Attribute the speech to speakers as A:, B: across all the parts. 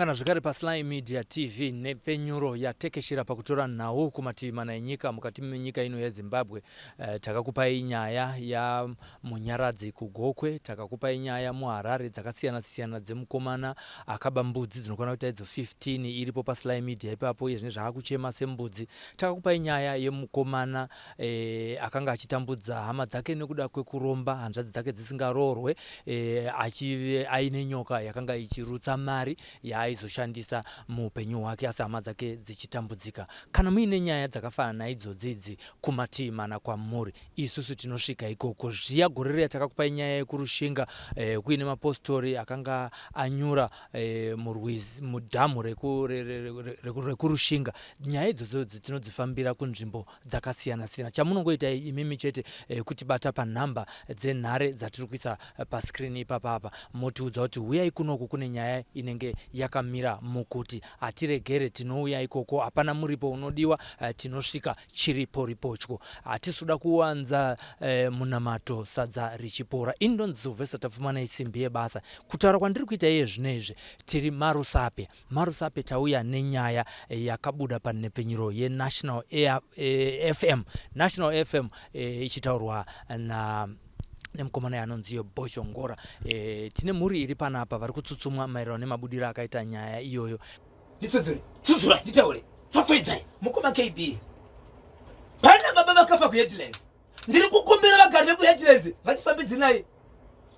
A: Tosangana zvekare paSly Media TV nepfenyuro yatekeshera pakutora nhau kumativi mana enyika mukati menyika ino yeZimbabwe. Eh, takakupai nyaya yaMunyaradzi kuGokwe, takakupai nyaya muHarare dzakasiyana siyana dzemukomana akaba mbudzi dzinokwana kuita idzo 15 iripo paSly Media ipapo iye zvine zvaakuchema sembudzi. Takakupai nyaya yemukomana e, akanga achitambudza hama dzake nekuda kwekuromba hanzvadzi dzake dzisingaroorwe e, achive aine nyoka yakanga ichirutsa mari yaaizoshandisa muupenyu hwake asi hama dzake dzichitambudzika. Kana muine nyaya dzakafanana naidzodzi idzi kumatii mana kwamuri isusu tinosvika ikoko. Zviya gore riya takakupai nyaya yekuRushinga e, kuine mapostori akanga anyura e, murwizi mudhamu rekuRushinga. Nyaya idzodzo idzi tinodzifambira kunzvimbo dzakasiyana siyana. Chamunongoita imimi chete eh, kutibata panhamba dzenhare dzatiri kuisa eh, pascreen ipapa apa motiudza kuti huyai kunoku kune nyaya inenge yakamira mukuti hatiregere tinouya ikoko hapana muripo unodiwa eh, tinosvika chiriporipotyo hatisi kuda kuwanza eh, munamato sadza richipora ini ndonzi Sylvester Tapfumanei simbi yebasa kutaura kwandiri kuita iye zvino izvi tiri marusape Marusape tauya nenyaya yakabuda panhepfenyuro yeNational FM, National FM ichitaurwa na nemukomana yanonzi iyo Bhozhongora. E, tine mhuri iri panapa vari kutsutsumwa maererano nemabudiro akaita nyaya iyoyo.
B: Nditsutsure, tsutsura, nditaure. Pfapfaidzai. Mukoma KB. Pana baba vakafa kuHeadlands. Ndiri kukumbira vagari vekuHeadlands vatifambidzinai.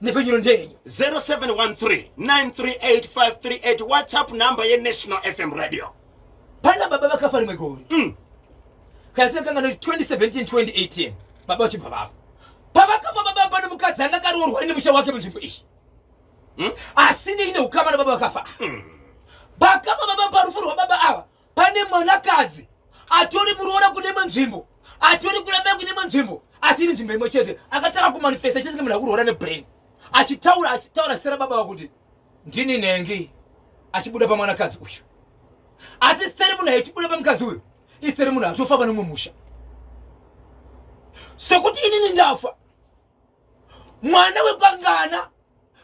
B: Nhepfenyuro ndeyenyu.
C: 0713 938 538 WhatsApp number yeNational FM Radio.
B: Pana baba vakafa rimwe gore. Kana sekanga noti 2017 2018 baba vachibva vafa. Pavakafa baba pane mukadzi anga akaroorwa nemusha wake munzvimbo iyi. Asi neine ukama nababa vakafa. Pakafa baba parufu rwababa ava pane mwanakadzi atori muroora kune imwe nzvimbo atori kuna mai kune imwe nzvimbo asi iri nzvimbo imwe chete akatanga kumanifesta chese munhu akuroora nebrain achitaura achitaura zita rababa vakuti ndini nhengi achibuda pamwanakadzi uyu asi zita remunhu aichibuda pamukadzi uyu izita remunhu atofa pane umwe musha sokuti inini ndafa mwana wekwangana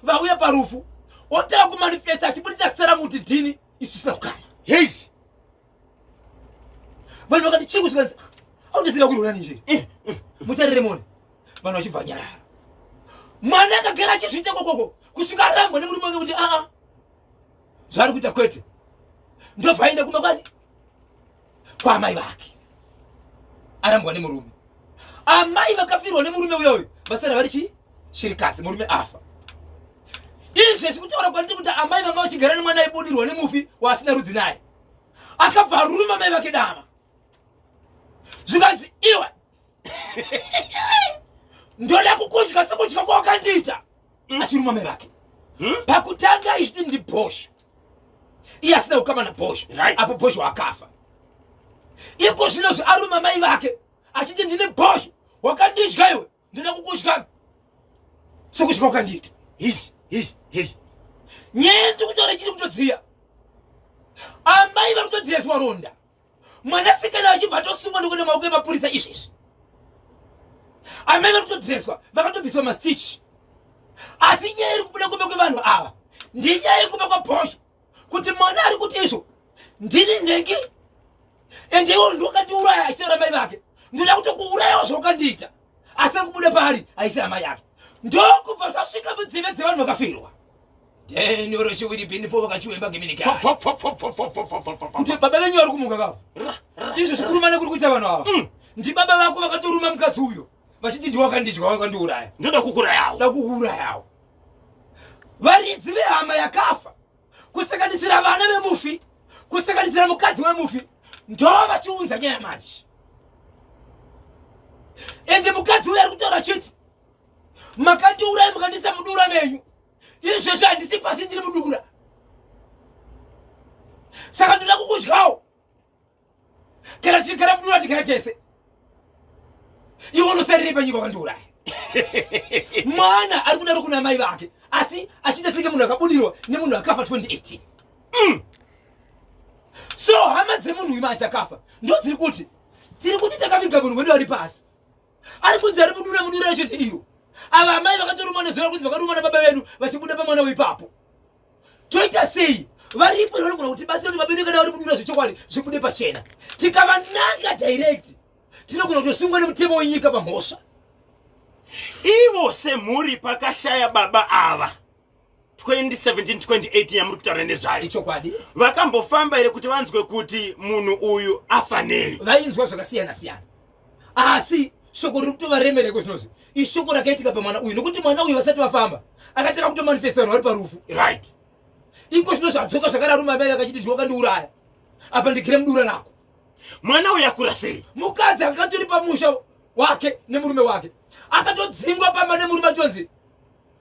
B: vauya parufu otanga kumanifesta achibuditsa zita rangu kuti ndini isu tisina kukama
C: Heis.
B: Vanhu vakati chii kusvikanzi autisinga kurwira ninje eh, eh. Mutarire mone vanhu vachibva nyarara mwana akagara achizviita kokoko kusvika arambwa nemurume wake kuti aa zvaari kuita kwete ndobva aenda kumba kwani kwaamai vake arambwa nemurume amai vakafirwa nemurume uya uyu vasara vari chii shirikadzi murume afa izvezvi kutaura kwandiri kuti amai vanga vachigara nemwana aibudirwa nemufi waasina rudzi naye akabva aruma mai vake dama zvikanzi iwe ndoda kukudya sekudya kwawakandiita achiruma mai vake Pakutanga izviti ndibhosho iye asina kukama nabhosho apo bhosho akafa iko zvinozvi aruma mai vake achiti ndine bhosho wakandidya iwe ndoda kukudya sekudya wakandiita
C: His, his, his.
B: Nyaya ndiri kutaura ichiri kutodziya amai vari kutodzireswa ronda mwanasikana achibva atosungwa nekuenda maoko emapurisa izvezvi amai vari kutodreswa vakatobviswa mastitch asi nyaya iri kubuda kumba kwevanhu ava ndinyaya yekumba kwabhosho kuti mwana ari kuti izvo ndini nhengi ende iwo ndiwakandiuraya achitaura mai vake ndoda kutokuurayawo zvawakandiita asi ari kubuda paari haisi hama yake ndokubva zvasvika mudzeve dzevanhu vakafirwa Deni chiwiri bini fo vakachiwemba giminika. Kuti baba venyu vari kumuka kapo. Izvo zvikurumana kuri kuita vanhu ava. Ndibaba vako vakatoruma mukadzi uyo. Vachiti ndiwe wakandidya wakandiuraya.
C: Ndoda kukuurayawo.
B: Ndoda kukuurayawo. Varidzi vehama yakafa kusanganisira vana vemufi kusanganisira mukadzi wemufi ndo vachiunza nyaya manje. Ende mukadzi uyo ari kutaura achiti makandiuraya mukandisa mudura menyu izvezvi handisi pasi ndiri mudura saka ndoda kukudyawo kana tichigara mudura tigara tese iwe unosarire panyika wakandiuraya mwana ari kudaro kuna mai vake asi achiita senge munhu akabudirwa nemunhu akafa 2018 So hama dzemunhu uyu manje akafa ndo dziri kuti tiri kuti takaviga munhu wedu ari pasi ari kunzi ari mudura mudura yacho iro ava amai vakatorumwa nezora kunzi vakarumwa nababa vedu vachibuda pamwana weipapo toita sei Varipo here vanogona kutibatsira kuti vabereki kana vari mudura zvechokwadi zvibude pachena? Tikavananga direct tinogona kutosungwa nemutemo wenyika pamhosva.
C: Ivo semhuri pakashaya baba ava 2017 2018 yamuri kutaura nezvayo,
B: Ichokwadi.
C: vakambofamba here kuti vanzwe kuti munhu uyu afa nei?
B: Vainzwa zvakasiyana siyana, asi shoko riri kutovaremereko zvinozvi ishoko rakaitika pamwana uyu, nokuti mwana uyu vasati vafamba akatanga kutomanifesta vanhu vari parufu. Iko zvino zvadzoka zvakararuma mai vakachiti, "Ndiwe wakandiuraya, apa ndigere mudura rako."
C: Mwana uyu akura sei?
B: Mukadzi angatori pamusha wake nemurume wake, akatodzingwa pamba nemurume, achitonzi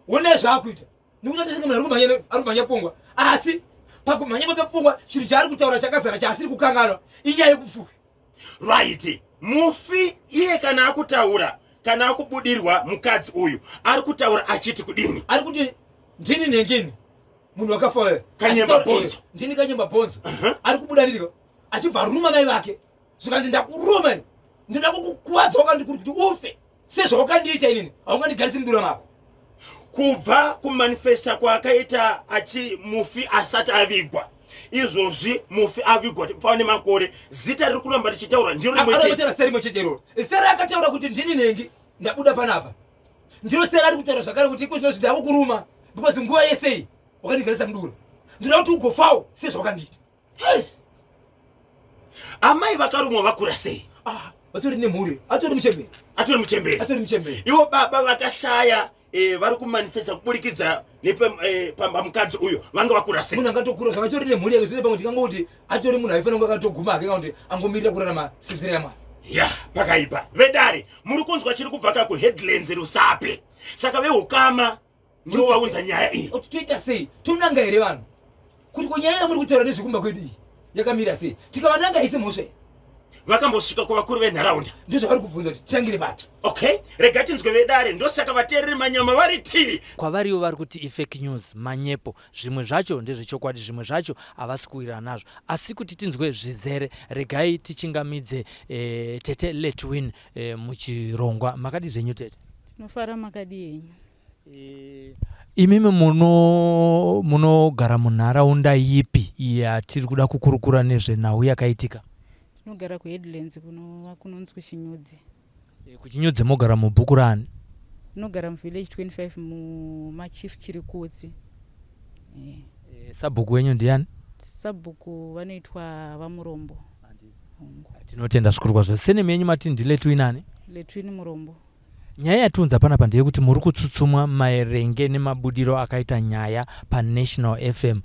B: wonai zvaakuita, nekuti atisenge munhu ari kumhanya pfungwa. Asi pakumhanya kwake pfungwa, chinhu chaari kutaura chakazara chaasiri kukanganwa inyaya yekufufi.
C: Right, mufi iye kana akutaura, kana akubudirwa, mukadzi uyu ari kutaura achiti kudini?
B: Ari kuti, "Ndini nhengini munhu wakafa wewe."
C: Kanyemba
B: Achitaura,
C: bhonzo.
B: "Ndini kanyemba bhonzo." Ari kubuda ndiriko achibva aruma mai vake, zvikanzi, "Ndakuruma ini, ndinoda kukukuvadza wakandikuri kuti ufe sezvawakandiita inini, haungandigarisi mudura mako."
C: Kubva kumanifesta kwaakaita achi mufi asati avigwa, izvozvi mufi avigwa pane makore, zita riri kuramba richitaura ndiro rimwe chete.
B: Akataura zita rimwe chete iroro, zita raakataura kuti, "Ndini nhengi, ndabuda panapa," ndiro zita raari kutaura zvakare kuti, "Iko zvinozvi ndakukuruma because nguva yesei wakandigarisa mudura, ndinoda kuti ugofawo sezvawakandiita."
C: Yes. Amai vakarumwa vakura sei?
B: Ah, vatori nemhuri, atori muchemberi.
C: Atori muchemberi.
B: Atori muchemberi.
C: Ivo baba vakashaya vari kumanifesta kuburikidza nepamukadzi uyo vanga vakura sei?
B: Munhu angatokura zvakatori nemhuri yake zvose, pamwe tikangoti atori munhu aifanira kunge akatoguma hake, kana kuti angomirira kurarama senzira yaMwari.
C: Ya, pakaipa. Vedare, muri kunzwa chiri kubva ka kuHeadlands, Rusape. Saka veukama ndivo vaunza nyaya iyi.
B: Kuti toita sei? Tonanga here vanhu kuti ko nyaya yamuri kutaura nezvekumba kwedu iyi yakamira sei? Tikavananga isi mhosva iyi.
C: Vakambosvika kuvakuru venharaunda?
B: Ndozvavari kubvunza kuti titangire papi.
C: Okay, rega tinzwe vedare. Ndosaka vateereri manyama vari tii.
A: Kwavariwo vari kuti ifake news, manyepo. Zvimwe zvacho ndezvechokwadi, zvimwe zvacho havasi kuwirirana nazvo, asi kuti tinzwe zvizere, regai tichingamidze tete Letwin muchirongwa. Makadi zvenyu, tete?
D: Tinofara, makadi henyu?
A: Imimi munogara munharaunda yipi yatiri kuda kukurukura nezvenhau yakaitika?
D: Tinogara kuHeadlands, kunova kunonzi kuChinyudzi.
A: KuChinyudzi mogara mubhuku rani?
D: Tinogara muvillage 25 mumachief Chirikutsi.
A: Sabhuku wenyu ndiani?
D: Sabhuku vanoitwa VaMurombo. Hongu.
A: Tinotenda zvikuru kwazvo. Surname yenyu mati ndiLetwin ani?
D: Letwin Murombo.
A: Nyaya yatiunza panapa ndeyekuti muri kutsutsumwa maerenge nemabudiro akaita nyaya paNational FM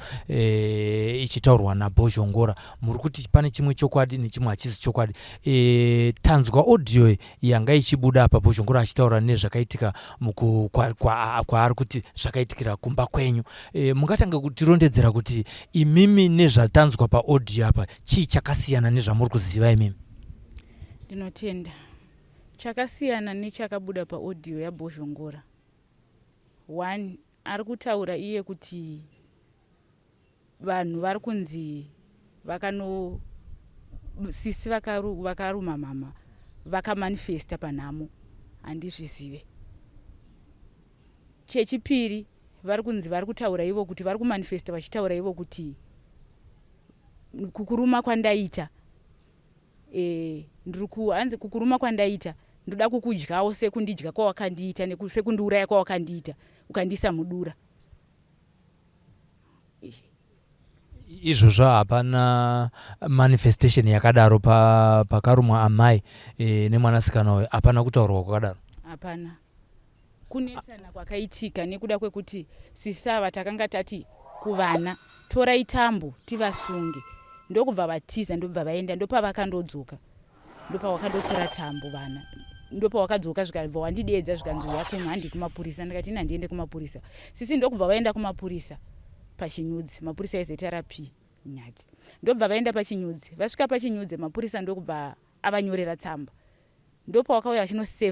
A: ichitaurwa naBhozhongora. Muri kuti pane chimwe chokwadi nechimwe hachisi chokwadi. Tanzwa audio yanga ichibuda apa, Bhozhongora achitaura nezvakaitika kwaari kwa, kwa kuti zvakaitikira kumba kwenyu. Mungatanga kutirondedzera kuti imimi nezvatanzwa paaudio apa chii chakasiyana nezvamuri kuziva imimi?
D: Ndinotenda. Chakasiyana nechakabuda paaudio yaBhozhongora, one, ari kutaura iye kuti vanhu vari kunzi vakano sisi vakaruma mama vakamanifesta panhamo, handizvizive. Chechipiri, vari kunzi vari kutaura ivo kuti vari kumanifesta vachitaura ivo kuti kukuruma kwandaita, ndiri ku hanzi kukuruma kwandaita ndoda kukudyawo sekundidya kwawakandiita, sekundiuraya kwawakandiita ukandiisa mudura.
A: Izvozvo hapana manifestation yakadaro pakarumwa amai nemwanasikana uyu, hapana kutaurwa kwakadaro.
D: Hapana. Kunetsana kwakaitika nekuda kwekuti sisava takanga tati kuvana, "Torai tambo tivasunge," ndokubva vatiza, ndobva vaenda, ndopavakandodzoka, ndopawakandotora tambo vana, ndopawakadzoka, zvikabva wandidedza, zvikanzi, "Uya kuno, handi kumapurisa." Ndikati, "Ina handiende kumapurisa." Sisi ndokubva vaenda kumapurisa paChinyudzi, mapurisa eZRP Nyati. Ndobva vaenda paChinyudzi. Vasvika paChinyudzi, mapurisa ndokubva avanyorera tsamba, ndopawakauya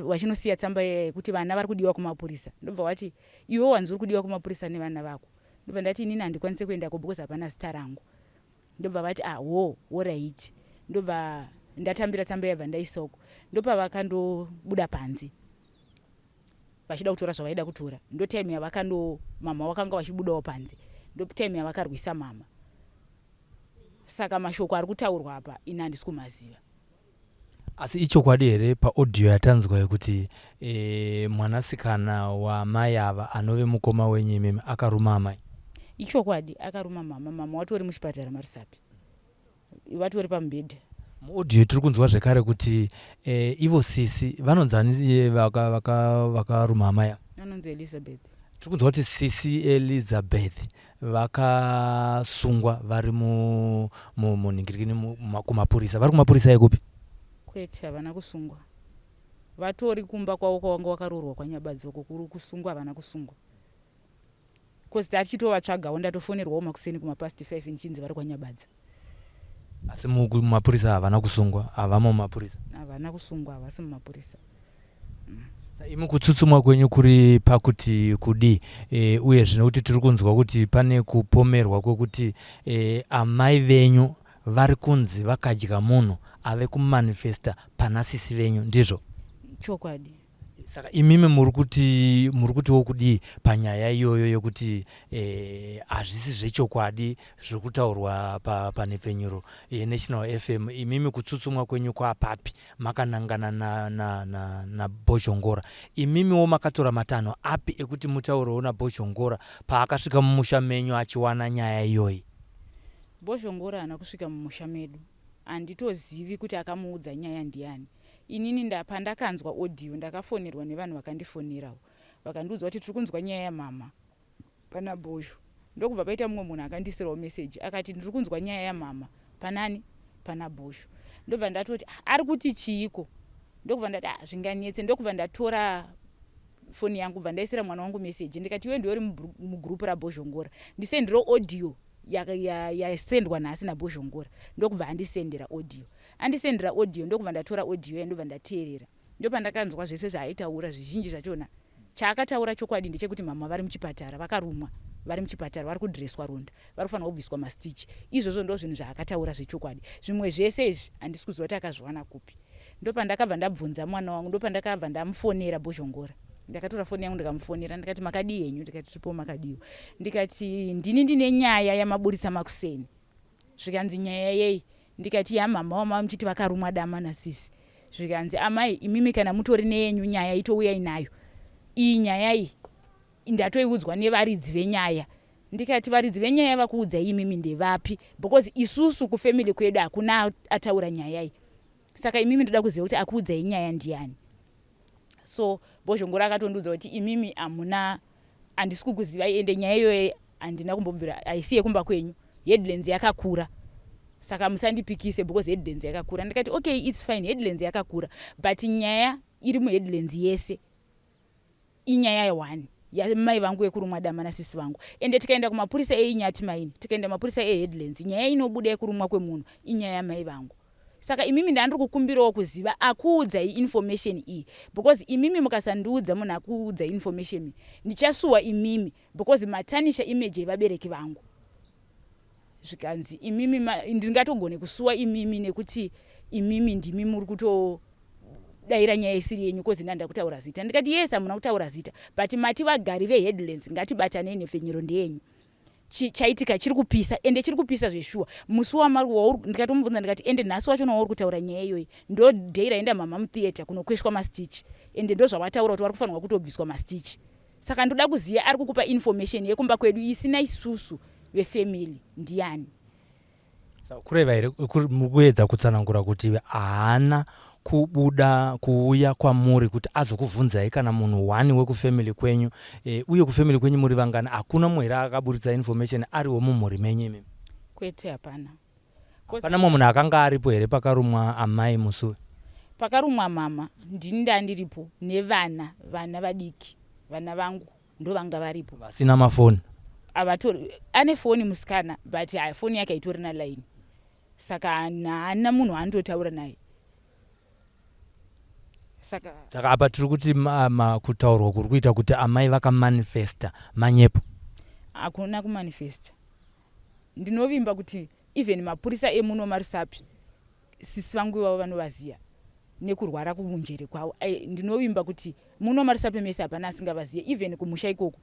D: vachinosiya tsamba iya yekuti vana vari kudiwa kumapurisa. Ndobva wati, "Iwe wanzi uri kudiwa kumapurisa nevana vako." Ndobva ndati, "Inini handikwanisi kuendako because hapana zita rangu." Ndobva vati, "Ah, wo alright." Ndobva ndatambira tsamba yabva ndaisoko, ndopavakandobuda panze vachida kutora zvavaida kutora. Ndo time yavakando mama vakanga vachibudawo panze, ndo time yavakarwisa mama. Saka mashoko ari kutaurwa apa ini handisi kumaziva.
A: Asi ichokwadi here paaudio yatanzwa yekuti e, mwanasikana waamai ava anove mukoma wenyu imimi akaruma amai?
D: Ichokwadi, akaruma mama. Mama watori muchipatara maRusape, vatori pamubhedha.
A: Muaudio tiri kunzwa zvekare kuti e, ivo sisi vanonzani e, vakaruma vaka, vaka amai ava?
D: Anonzi Elizabeth.
A: Tiri kunzwa kuti sisi Elizabeth vakasungwa vari munhingirikini kumapurisa. Vari kumapurisa ekupi?
D: Kwete, havana kusungwa. Vatori kumba kwavo kwavanga vakaroorwa kwaNyabadzi uko kuri kusungwa havana kusungwa. Cause tachitovatsvagawo ndatofonerwawo makuseni kumapast 5 ndichinzi vari kwaNyabadza.
A: Asi mumapurisa havana kusungwa, havamo mumapurisa?
D: Havana kusungwa, havasi mumapurisa.
A: Imi kutsutsumwa kwenyu kuri pakuti kudii? E, uyezve nekuti tiri kunzwa kuti pane kupomerwa kwekuti e, amai venyu vari kunzi vakadya munhu ave kumanifesta pana sisi venyu, ndizvo?
D: Chokwadi.
A: Saka imimi muri kuti muri kutiwo kudii panyaya iyoyo yekuti eh, hazvisi zvechokwadi zviri kutaurwa panhepfenyuro yeNational FM? Imimi kutsutsumwa kwenyu kwapapi makanangana naBhozhongora? Na, na Imimiwo makatora matanho api ekuti mutaurewo naBhozhongora paakasvika mumusha menyu achiwana nyaya iyoyi?
D: Bhozhongora haana kusvika mumusha medu, handitozivi kuti akamuudza nyaya ndiani. Inini nda pandakanzwa audio ndakafonerwa nevanhu vakandifonerawo vakandiudza kuti tiri kunzwa nyaya yamhamha pana Bhozho. Ndokubva paita mumwe munhu akandiisirawo message akati ndiri kunzwa nyaya yamhamha panani pana Bhozho. Ndobva ndatoti ah, ari kuti chiiko? Ndokubva ndati ah, zvinganetse. Ndokubva ndatora foni yangu bva ndaisira mwana wangu message ndikati iwe ndiwe uri mugroup raBhozhongora ndisendero audio yasendwa ya, ya nhasi naBhozhongora. Ndokubva andisendera audio. Andisendera audio ndokubva ndatora audio iya ndobva ndateerera. Ndopandakanzwa zvese zvaaitaura zvizhinji zvachona. Chaakataura chokwadi ndechekuti mama vari muchipatara vakarumwa vari muchipatara vari kudreswa ronda vari kufanirwa kubviswa mastitch. Izvozvo ndozvinhu zvaakataura zvechokwadi. Zvimwe zvese izvi handisi kuziva kuti akazviwana kupi. Ndopandakabva ndabvunza mwana wangu ndopandakabva ndamufonera Bhozhongora. Ndakatora foni yangu ndikamufonera ndikati makadii henyu ndikati tiripo makadiwa. Ndikati ndini ndine nyaya yamaburitsa makuseni. Zvikanzi nyaya yei? Ndikati yamhamha wamava muchiti vakarumwa dama nasisi. Zvikanzi amai imimi kana mutori neyenyu nyaya itouyai nayo. Iyi nyaya iyi ndatoiudzwa nevaridzi venyaya. Ndikati varidzi venyaya vakuudzai imimi ndevapi because isusu kufamily kwedu hakuna ataura nyaya iyi. Saka imimi ndoda kuziva kuti akuudzai nyaya ndiani. So Bhozhongora akatondiudza kuti imimi hamuna handisi kukuzivai ende nyaya iyoyo handina kumbobvira haisi yekumba kwenyu Headlands yakakura saka musandipikise because Headlands yakakura ndikati okay it's fine Headlands yakakura but nyaya iri muHeadlands yese inyaya yeone yamai vangu yekurumwa dama nasisi vangu ende tikaenda kumapurisa eInyati maini tikaenda mapurisa eHeadlands nyaya inobuda yekurumwa kwemunhu inyaya yamai vangu Saka imimi ndandiri kukumbirawo kuziva akuudzai information iyi because imimi mukasandiudza munhu akuudzai information iyi ndichasuwa imimi because matanisha image yevabereki vangu. Zvikanzi imimi ndingatogone kusuwa imimi nekuti imimi ndimi muri kutodaira nyaya isiri yenyu kozi ndanda kutaura zita. Ndikati yes hamuna kutaura zita but mati vagari veHeadlands ngatibatanei nhepfenyuro ndeyenyu. Chaitika chiri kupisa ende chiri kupisa zveshuwa musi wamauri ndikatomubvunza ndikati ende nhasi wacho wauri kutaura nyaya iyoyi ndo day raenda mama mutheatre kunokweshwa mastitch ende ndozvawataura kuti vari kufanirwa kutobviswa mastitch saka ndoda kuziva ari kukupa information yekumba kwedu isina isusu vefamily ndiani.
A: Kureva here mukuedza kutsanangura kuti haana kubuda kuuya kwamuri kuti azokuvhunzai kana munhu one wekufamily kwenyu e, uye kufamily kwenyu muri vangani hakuna mumwe here akaburitsa information ariwo mumhuri menyu imimi?
D: Kwete, hapana.
A: Hapana mumwe munhu akanga aripo here pakarumwa amai musi uyu?
D: Pakarumwa mama ndini ndandiripo nevana vana vadiki vana vangu ndovanga varipo.
A: Vasina mafoni?
D: Avatori, ane foni musikana but foni yake haitorina line saka haana munhu waanototaura naye
A: saka. Saka apa tiri kuti kutaurwa kuri kuita kuti amai vakamanifesta manyepo?
D: Hakuna kumanifesta. Ndinovimba kuti even mapurisa emuno maRusape sisi vangu ivavo vanovaziva nekurwara kunjere kwavo. Ndinovimba kuti muno maRusape mese hapana asingavazive even kumusha ikoko.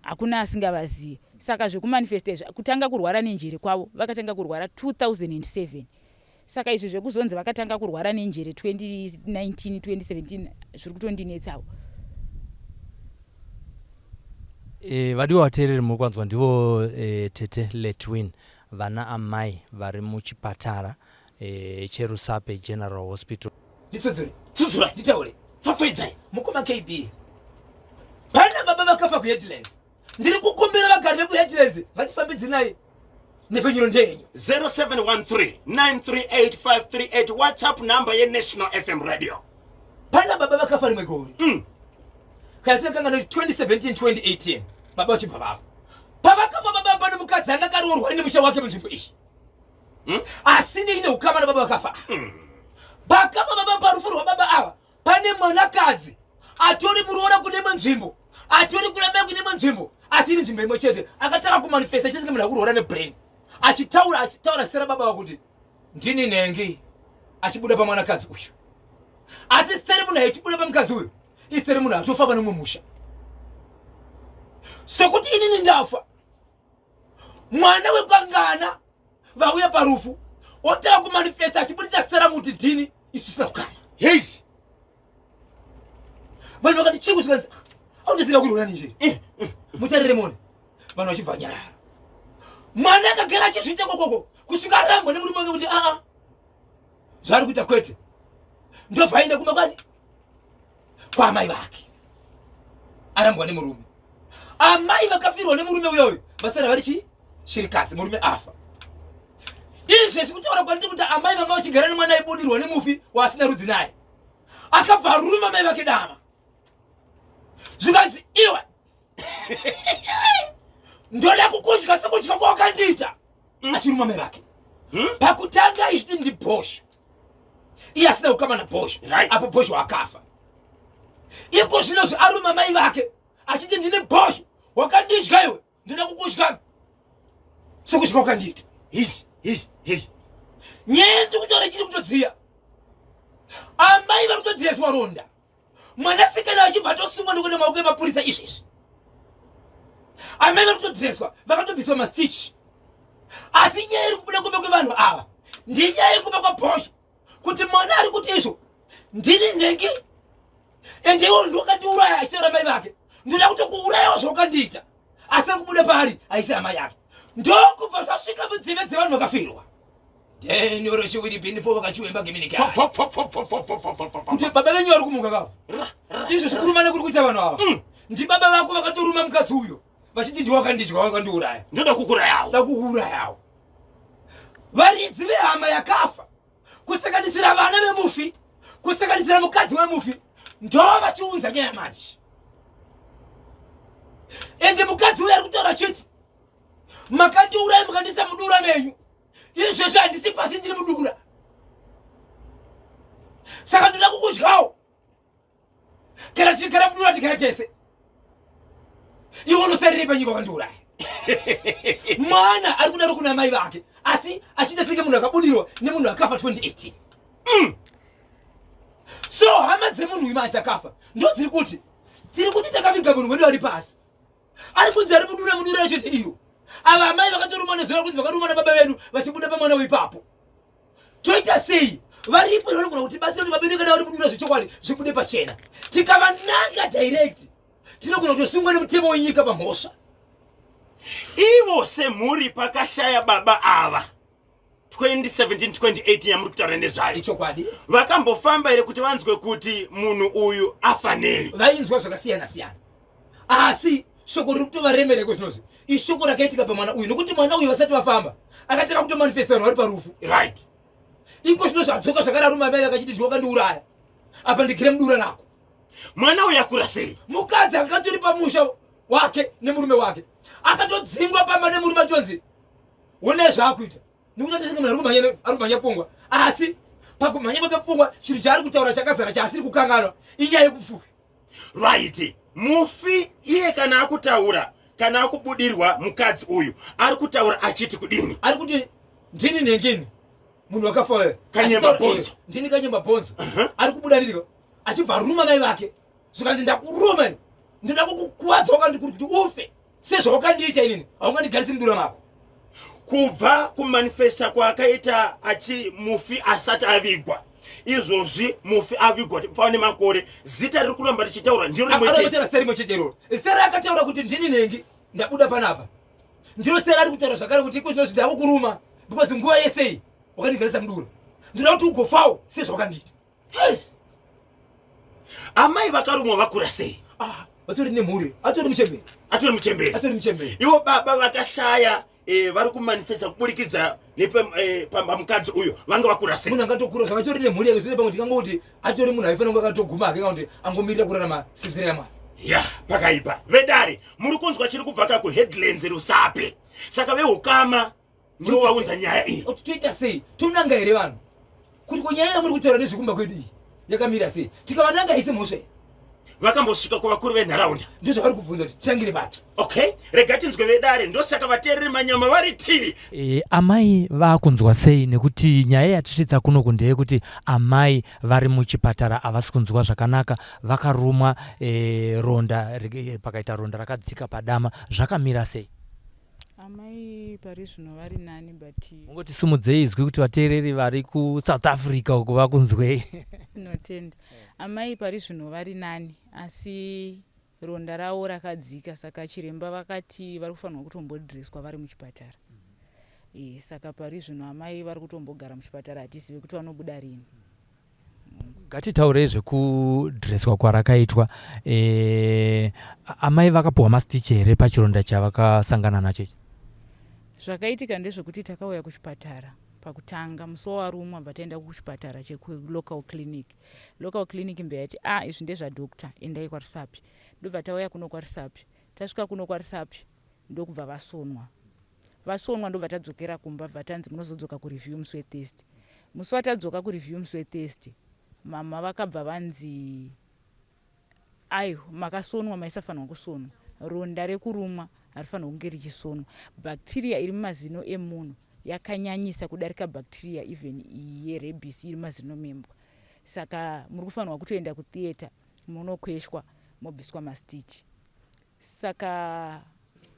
D: Hakuna asingavazive. Saka zvekumanifesta izvi, kutanga kurwara nenjere kwavo, vakatanga kurwara 2007. Saka izvi zvekuzonzi vakatanga kurwara nenjere 2019, 2017 zviri kutondinetsawo.
A: E, vadiwa vateereri muri kwanzwa ndivo e, tete Letwin vana amai vari muchipatara e, cheRusape General Hospital.
B: Nditsudzure.
C: Tsudzura.
B: Nditaure.
C: Pfapfaidzai.
B: Mukoma KB. Pana baba vakafa kuHeadlands. Ndiri kukumbira vagari vekuHeadlands vatifambidze naye. Nhepfenyuro ndeyenyu.
C: 0713 938 538 WhatsApp number yeNational FM Radio.
B: Pana baba vakafa rimwe gore. Kana sekanga 2017 2018 baba vachibva vafa. Pavakafa baba pane mukadzi anga akaroorwa nemusha wake munzvimbo iyi. Asi neine ukama nababa vakafa. Pakafa baba parufu rwababa ava pane mwanakadzi atori muroora kune imwe nzvimbo, atori kuna mai kune imwe nzvimbo, asi iri nzvimbo imwe chete. Akatanga kumanifesta chese munhu akuroora nebrain, achitaura achitaura zita rababa vakuti ndini nhengi, achibuda pamwanakadzi uyu. Asi zita remunhu aichibuda pamukadzi uyu izita remunhu atofamba nemumwe musha, sokuti inini ndafa mwana wekwangana vauya parufu otanga kumanifesta achibuditsa zita rangu kuti ndini, isu tisina kukama.
C: Heis.
B: Vanhu vakati chii kusvikanzi autisinga kurwira ninjeri mutarire mone, vanhu vachibva nyarara. Mwana akagara achizviita kokoko kusvika arambwa nemurume wake kuti aa zvaari kuita kwete, ndobva aenda kumba kwani kwaamai vake arambwa nemurume. Amai vakafirwa nemurume uyoyo vasara vari chii shirikadzi, murume afa. Izvezvi kutaura kwandiri kuti amai vanga vachigara nemwana aibudirwa nemufi waasina rudzi naye, akabva aruma mai vake dama, zvikanzi iwe ndoda kukudya sekudya kwawakandiita, achiruma mai vake. Pakutanga izviti ndibhosho, iye asina kukama nabhosho. Apo bhosho akafa, iko zvinozvi aruma mai vake achiti ndine bhosho, wakandidya iwe, ndoda kukudya sekudya kwakandiita.
C: His his his.
B: Nyaya ndiri kutaura ichiri kutodziya. Amai vari kutodhireswa ronda, mwanasikana achibva atosungwa nekuenda maoko emapurisa izvezvi. Amai vari kutodhireswa, vakatobviswa mastitch, asi nyaya iri kubuda kumba kwevanhu ava ndinyaya yekumba kwabhosho, kuti mwana ari kuti izvo ndini nhengi ende iwo ndiwakandiuraya, achitaura mai vake, ndoda kutokuurayawo zvawakandiita, asi ari kubuda paari haisi hama yake. Ndokubva zvasvika munzeve dzevanhu vakafirwa denyoroshiwiribhinifo vakachiwemba giminika kuti baba venyu vari kumuka kapo izvo zvikurumana kuri kuita vanhu ava ndibaba vako vakatoruma mukadzi uyo vachiti ndiwakandidya, wakandiuraya,
C: ndoda kukurayawo,
B: da kukuurayawo. Varidzi vehama yakafa, kusanganisira vana vemufi, kusanganisira mukadzi wemufi, ndo vachiunza nyaya manje. Ende mukadzi uyo ari kutaura chiti makandiuraya mukandisa mudura menyu, izvezvi handisi pasi, ndiri mudura, saka ndoda kukudyawo. Kana tichigara mudura tigara tese, iwe unosarire panyika wakandiuraya. Mwana ari kudaro kuna mai vake, asi achiita senge munhu akabudirwa nemunhu akafa 2018. So hama dzemunhu uyu manje akafa ndo dziri kuti tiri kuti takaviga munhu wedu ari pasi, ari kunzi ari mudura, mudura yacho iro. Ava amai vakatorumwa nezuva kunzi vakarumwa nababa vedu vachibuda pamwana weipapo, toita sei? Varipo vanogona kutibatsira kuti baba vedu kana vari mudura zvechokwadi zvibude pachena. Tikavananga direct tinogona kutosungwa nemutemo wenyika pamhosva.
C: Ivo semhuri pakashaya baba ava 2017 2018 yamuri kutaura nezvayo,
B: ichokwadi,
C: vakambofamba here kuti vanzwe kuti munhu uyu afa nei?
B: Vainzwa zvakasiyana siyana, asi shoko riri kutovaremereko zvinozvi ishoko rakaitika pamwana uyu, nokuti mwana uyu vasati vafamba akatanga kutomanifesta vanhu vari parufu. Iko zvino zvadzoka zvakararuma mai vakachiti ndiwakandiuraya, apa ndigire mudura rako.
C: Mwana uyu akura sei?
B: Mukadzi akatori pamusha wake nemurume wake, akatodzingwa pamba nemurume, achitonzi one zvaakuita nekuti atisenge munhu ari kumhanya pfungwa, asi pakumhanya kwake pfungwa chinhu chaari kutaura chakazara chaasiri kukanganwa inyaya yekupfupi.
C: Right, mufi iye kana akutaura, kana akubudirwa mukadzi uyu, ari kutaura achiti kudini?
B: Ari kuti ndini nhengini munhu wakafa uyo.
C: Kanyemba bhonzo.
B: Ndini kanyemba bhonzo. Ari kubuda ndiriko achibva aruma mai vake, zvikanzi ndakuruma iwe, ndoda kukukuvadza wakandikuri kuti ufe. Sezvawakandiita inini, haungandigarisi mudura mako.
C: Kubva kumanifesta kwaakaita achi mufi asati avigwa, izvozvi mufi avigwa pane makore, zita riri kuramba richitaura ndiro rimwe chete.
B: Akataura zita rimwe chete iroro. Zita raakataura kuti ndini nhengi ndabuda panapa, ndiro zita raari kutaura zvakare kuti iko zvinozvi ndakukuruma because nguva yese iyi wakandigarisa mudura, ndinoda kuti ugofawo sezvawakandiita.
C: Yes. Amai vakarumwa vakura sei?
B: Ah, vatori nemhuri, atori muchembere.
C: Atori muchembere.
B: Atori muchembere.
C: Ivo baba vakashaya vari kumanifesta kuburikidza nepamukadzi uyo, vanga vakura sei?
B: Munhu angatokura zvakatori nemhuri yake zvese, pamwe tikangoti atori munhu aifanira kunge akatoguma hake, kana kuti angomirira kurarama senzira yaMwari.
C: Ya, pakaipa. Vedare, muri kunzwa chiri kubva ka kuHeadlands, Rusape. Saka veukama ndivo vaunza nyaya iyi.
B: Kuti toita sei? Tonanga here vanhu kuti ko nyaya yamuri kutaura nezvekumba kwedu iyi yakamira sei? Tikavananga isi mhosva iyi.
C: Vakambosvika kuvakuru venharaunda?
B: Ndozvavari kubvunza kuti titangire papi.
C: Okay, rega tinzwe vedare. Ndosaka vateereri manyama vari tii.
A: Amai vakunzwa sei? Nekuti nyaya yatisvitsa kunoku ndeyekuti amai vari muchipatara, havasi kunzwa zvakanaka, vakarumwa ronda, pakaita ronda rakadzika padama. Zvakamira sei?
D: Amai pari zvino vari nani, but
A: Ungotisumudzei izwi kuti vateereri vari kuSouth Africa uko vakunzwei.
D: Tinotenda. Amai pari zvino vari nani, asi ronda ravo rakadzika, saka chiremba vakati vari kufanirwa kutombodhireswa vari muchipatara. Saka pari zvino amai vari kutombogara muchipatara, hatizive kuti vanobuda rini.
A: Ngatitaurei zvekudhireswa kwarakaitwa. Amai vakapiwa mastitch here pachironda chavakasangana nacho ichi?
D: Zvakaitika ndezvekuti takauya kuchipatara pakutanga musi wawarumwa, bva taenda kuchipatara chekulocal clinic. Local clinic mbe yati, a ah, izvi ndezvadoctor, endai kwaRusapi. Ndobva tauya kuno kwaRusapi. Tasvika kuno kwaRusapi, ndokubva vasonwa. Vasonwa, ndobva tadzokera kumba, bva tanzi munozodzoka kureview musi weThursday. Musi watadzoka kureview musi weThursday, mama vakabva vanzi, aiwa, makasonwa maisafanirwa kusonwa, ronda rekurumwa harifanirwa kunge richisonwa, bacteria iri mumazino emunhu yakanyanyisa kudarika bacteria even iyi yerebis iri mazino membwa, saka muri kufanirwa kutoenda kutheatre munokweshwa mobviswa mastitch. Saka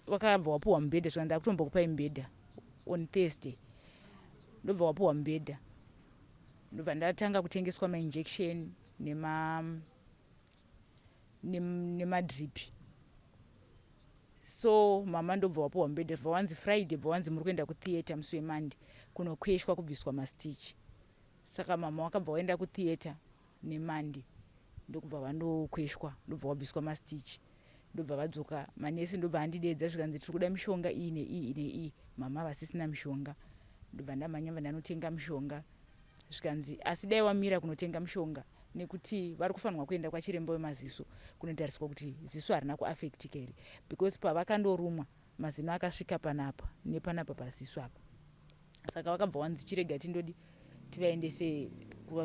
D: vakabva wapuhwa mubhedha, zvikanzi ndakutombokupai mubhedha on Thursday. Ndobva wapuhwa mubhedha, ndobva ndatanga kutengeswa mainjection nemadrip. So mama ndobva wapuhwa mubhedha, bva wanzi Friday, bva wanzi muri kuenda kutheatre musi weMonday kunokweshwa kubviswa mastitch. Saka mama wakabva waenda kutheatre neMonday, ndokubva vandokweshwa, ndobva wabviswa mastitch, ndobva vadzoka. Manesi ndobva andidedza, zvikanzi tiri kuda mishonga iyi neiyi neiyi, mama vasisina mishonga. Ndobva ndamhanya, bva ndanotenga mishonga, zvikanzi asi dai wamira kunotenga mishonga nekuti vari kufanirwa kuenda kwachiremba wemaziso kunotariswa kuti ziso harina kuafectika here, because pavakandorumwa mazino akasvika panapa nepanapa paziso apa. Saka vakabva wanzi chirega tindodi tivaendese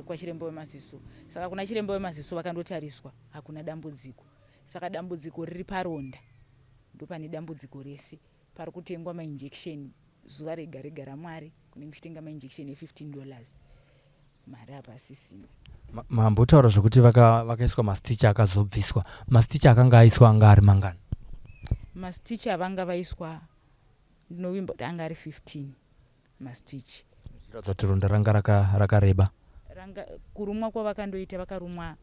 D: kwachiremba wemaziso. Saka kuna chiremba wemaziso vakandotariswa, hakuna dambudziko. Saka dambudziko riri paronda, ndopane dambudziko rese. Pari kutengwa mainjection zuva rega rega raMwari, kunenge kuchitenga mainjection e15 dollars, mari hapasisina.
A: Mambotaura zvekuti vakaiswa mastitch akazobviswa. Mastitch akanga aiswa anga ari mangani?
D: Mastitch avanga vaiswa, ndinovimba kuti anga ari 15 mastitch.
A: Zvichiratidza kuti ronda ranga rakareba.
D: Ranga kurumwa kwavakandoita, vakarumwa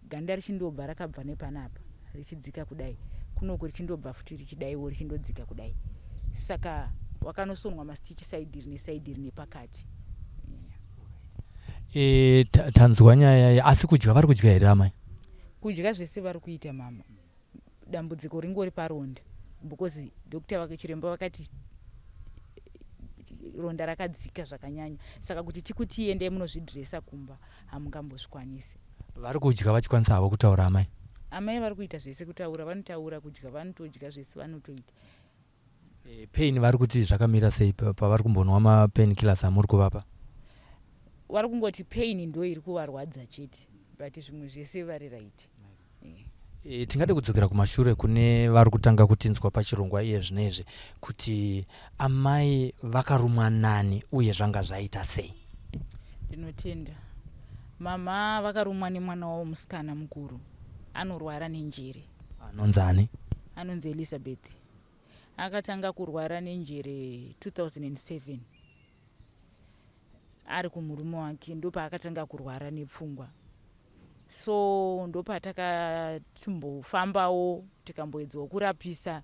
D: ganda richindobva rakabva nepanapa richidzika kudai, kunoku richindobva futi richidaiwo richindodzika kudai, saka wakanosonwa mastitch side iri neside iri nepakati.
A: Tanzwa nyaya, asi kudya vari kudya here amai?
D: Kudya zvese vari kuita mama, dambudziko ringori paronda, because doctor vake chiremba vakati ronda rakadzika zvakanyanya, saka kuti tikuti endai munozvidresa kumba hamungambozvikwanisi.
A: Vari kudya vachikwanisa havo kutaura amai?
D: Amai vari kuita zvese, kutaura vanotaura, kudya vanotodya, zvese vanotoita.
A: Pain vari kuti zvakamira sei pavari kumbonwa mapain killers amuri kuvapa?
D: Vari kungoti pain ndo iri kuvarwadza chete, but zvimwe zvese vari right.
A: Tingade kudzokera kumashure kune vari kutanga kutinzwa pachirongwa iye zvinezvi kuti amai vakarumwa nani uye zvanga zvaita sei?
D: Ndinotenda. Mama vakarumwa nemwana wavo musikana mukuru anorwara nenjere.
A: Anonzi ani?
D: Anonzi Elizabeth. Akatanga kurwara nenjere 2007 ari kumurume wake, ndopaakatanga kurwara nepfungwa. So ndopatakatimbofambawo tikamboedzawo kurapisa,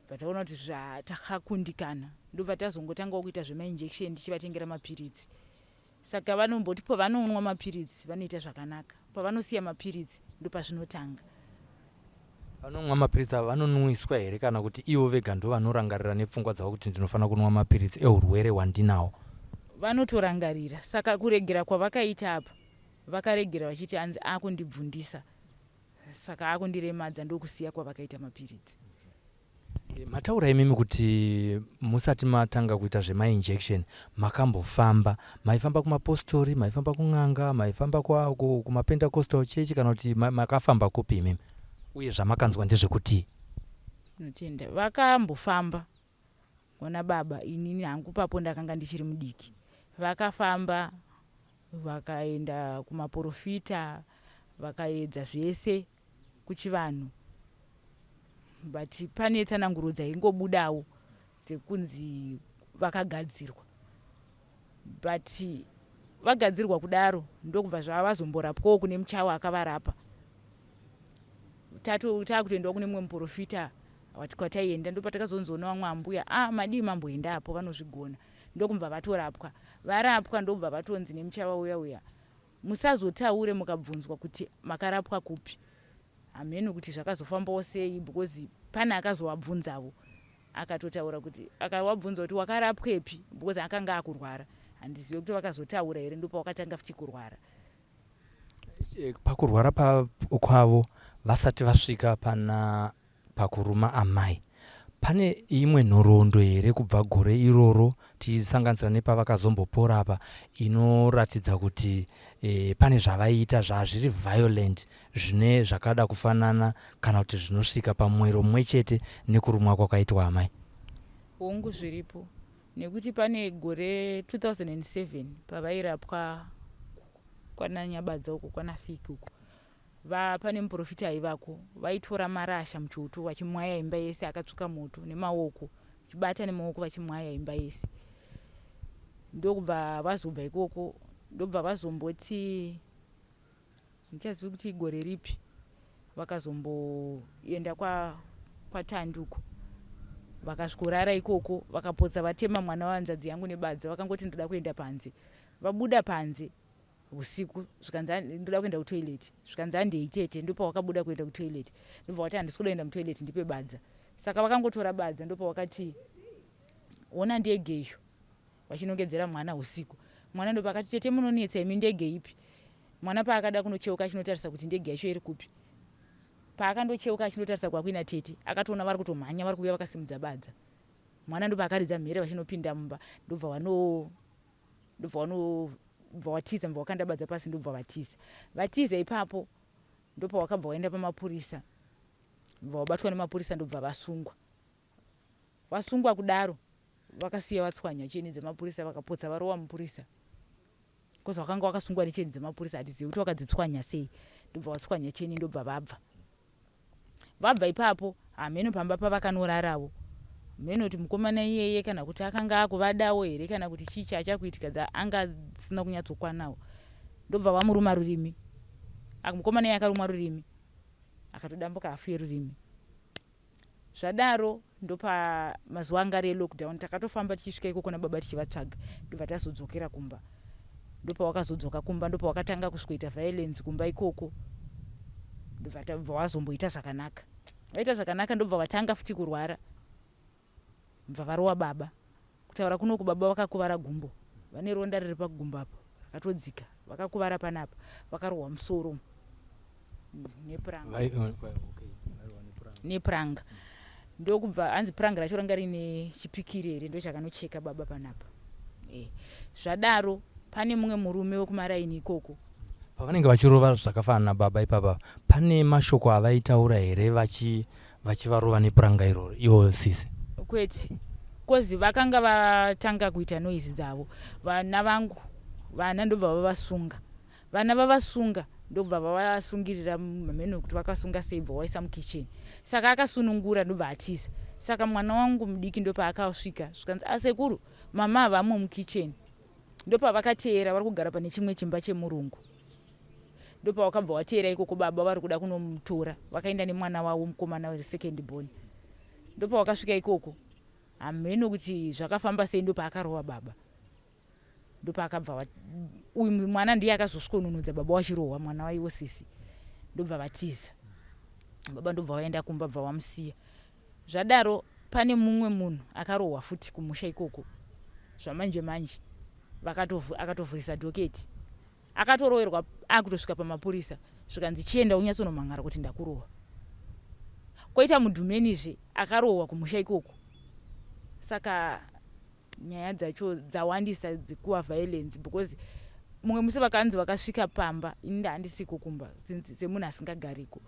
D: bva taona kuti zvatakakundikana, ndobva tazongotangawo kuita zvemainjection tichivatengera mapiritsi. Saka vanomboti pavanonwa mapiritsi vanoita zvakanaka, pavanosiya mapiritsi ndopazvinotanga.
A: Vanomwa mapiritsi ava vanonwiswa here kana kuti ivo vega ndovanorangarira nepfungwa dzavo kuti ndinofanira kunwa mapiritsi ehurwere hwandinawo?
D: Vanotorangarira. Saka kuregera kwavakaita apa, vakaregera vachiti hanzi akundibvundisa, saka akundiremadza, ndokusiya kwavakaita mapiritsi.
A: Mataura imimi kuti musati matanga kuita zvemainjection makambofamba. Maifamba kumapostori, maifamba kun'anga, maifamba kumapentecostal church kana kuti makafamba kupi imimi? Uye zvamakanzwa ndezvekutii?
D: Notenda. Vakambofamba kwana baba, inini hangu papo ndakanga ndichiri mudiki. Vakafamba vakaenda kumaporofita, vakaedza zvese kuchivanhu, but pane tsananguro dzaingobudawo dzekunzi vakagadzirwa, but vagadzirwa kudaro ndokubva zvavazomborapwawo kune muchawa akavarapa. Takutoendawo kune mumwe muprofita kwataienda, ndopatakazonzoona vamwe ambuya, a madii mamboenda apo, vanozvigona. Ndokubva vatorapwa. Varapwa ndokubva vatonzi nemuchawa uya uya, musazotaure mukabvunzwa kuti makarapwa kupi. Hameno kuti zvakazofambawo sei, because pane akazovabvunzavo akatotaura kuti akavabvunza kuti wakarapwepi, because akanga akurwara. Handizive kuti vakazotaura here, ndopawakatanga futi kurwara.
A: Pakurwara kwavo vasati vasvika pana pakuruma amai, pane imwe nhoroondo here kubva gore iroro tichisanganisira nepavakazombopora apa inoratidza kuti pane zvavaiita zvazviri violent zvine zvakada kufanana kana kuti zvinosvika pamwero mumwe chete nekurumwa kwakaitwa amai?
D: Hongu, zviripo, nekuti pane gore 2007 pavairapwa kwananyabadza uko kwanafiki uko, pane muprofita aivako. Vaitora marasha muchoto vachimwaya imba yese akatsvuka moto nemaoko, vachibata nemaoko vachimwaya imba yese. Ndokubva vazobva ikoko, ndobva vazomboti, ndichazivi kuti igore ripi, vakazomboenda kwaTandi uko, vakasvikorara ikoko, vakapotsa vatema mwana wahanzvadzi yangu nebadza. Vakangoti ndoda kuenda panze. Vabuda panze usiku, zvikanzi ndoda kuenda kutoilet, zvikanzi handei tete. Ndopawakabuda kuenda kutoilet, ndobva wati handisi kuda kuenda mutoilet, ndipe badza. Saka vakangotora badza, ndopawakati ona ndege iyo, vachinongedzera mwana usiku. Mwana ndopakati tete munonetsa imi, ndege ipi? Mwana paakada kunocheuka achinotarisa kuti ndege yacho iri kupi, paakandocheuka achinotarisa kwakuina tete, akatoona vari kutomhanya, vari kuuya vakasimudza badza. Mwana ndopaakaridza mhere vachinopinda mumba, ndobva vano ndobva vanobva watiza, ndobva wakanda badza pasi, ndobva vatiza. Vatiza ipapo ndopawakabva waenda pamapurisa, ndobva wabatwa nemapurisa, ndobva vasungwa. Vasungwa kudaro vakasiya vatswanya cheni dzemapurisa, vakapotsa varowa mupurisa, bcause vakanga vakasungwa necheni dzemapurisa. Hatizivi kuti vakadzitswanya sei, ndobva vatswanya cheni, ndobva vabva. Vabva ipapo hameno pamba pavakanoraravo, hameno kuti mukomana iyeye kana kuti akanga akuvadawo here kana kuti chii chaachakuitika, dza anga asina kunyatsokwanawo. Ndobva vamuruma rurimi. Mukomana iye akarumwa rurimi, akatodambuka hafu yerurimi. Zvadaro ndopa mazuva anga ari elockdown, takatofamba tichisvika ikoko nababa tichivatsvaga, ndobva tazodzokera kumba. Ndopawakazodzoka kumba ndopawakatanga kusvikoita violence kumba ikoko, ndobva wazomboita zvakanaka. Vaita zvakanaka ndobva vatanga futi kurwara, bva varowa baba. Kutaura kunoku baba vakakuvara gumbo, vane ronda riri pagumbo apo rakatodzika, vakakuvara panapa, vakarohwa musoro nepuranga. Nepuranga ndokubva hanzi puranga racho ranga rine chipikiri here, ndochakanocheka baba panapa. Zvadaro pane mumwe murume wekumaraini ikoko.
A: Pavanenge vachirova zvakafanana nababa ipapa, pane mashoko avaitaura here vachivarova nepuranga iroro ivo sisi?
D: Kwete, kozi vakanga vatanga kuita noise dzavo. Vana vangu vana ndobva vavasunga, vana vavasunga, ndobva vavasungirira, hameno kuti vakasunga sei, bva waisa mukicheni. Saka akasunungura ndobva atiza. Saka mwana wangu mudiki ndopaakasvika zvikanzi, asekuru, ah, mama havamo mukicheni. Ndopavakateera vari kugara pane chimwe chimba chemurungu. Ndopavakabva wateera ikoko, baba vari kuda kunomutora, vakaenda nemwana wavo mukomana wesecond born. Ndopavakasvika ikoko, hameno kuti zvakafamba sei, ndopaakarova baba. Ndopaakabva uyu mwana ndiye akazosvikonunudza baba wachirohwa mwana waiwo sisi, ndobva vatiza. Baba ndobva vaenda kumba, bva vamusiya. Zvadaro pane mumwe munhu akarohwa futi kumusha ikoko zvamanje manje, akatovhurisa dhoketi, akatoroverwa akutosvika pamapurisa, zvikanzi chienda unyatsonomhan'ara kuti ndakurohwa. Koita mudhumenizve akarohwa kumusha ikoko. Saka nyaya dzacho dzawandisa dzekuwa violence, because mumwe musi vakanzi vakasvika pamba, ini ndaandisiko kumba semunhu asingagariko,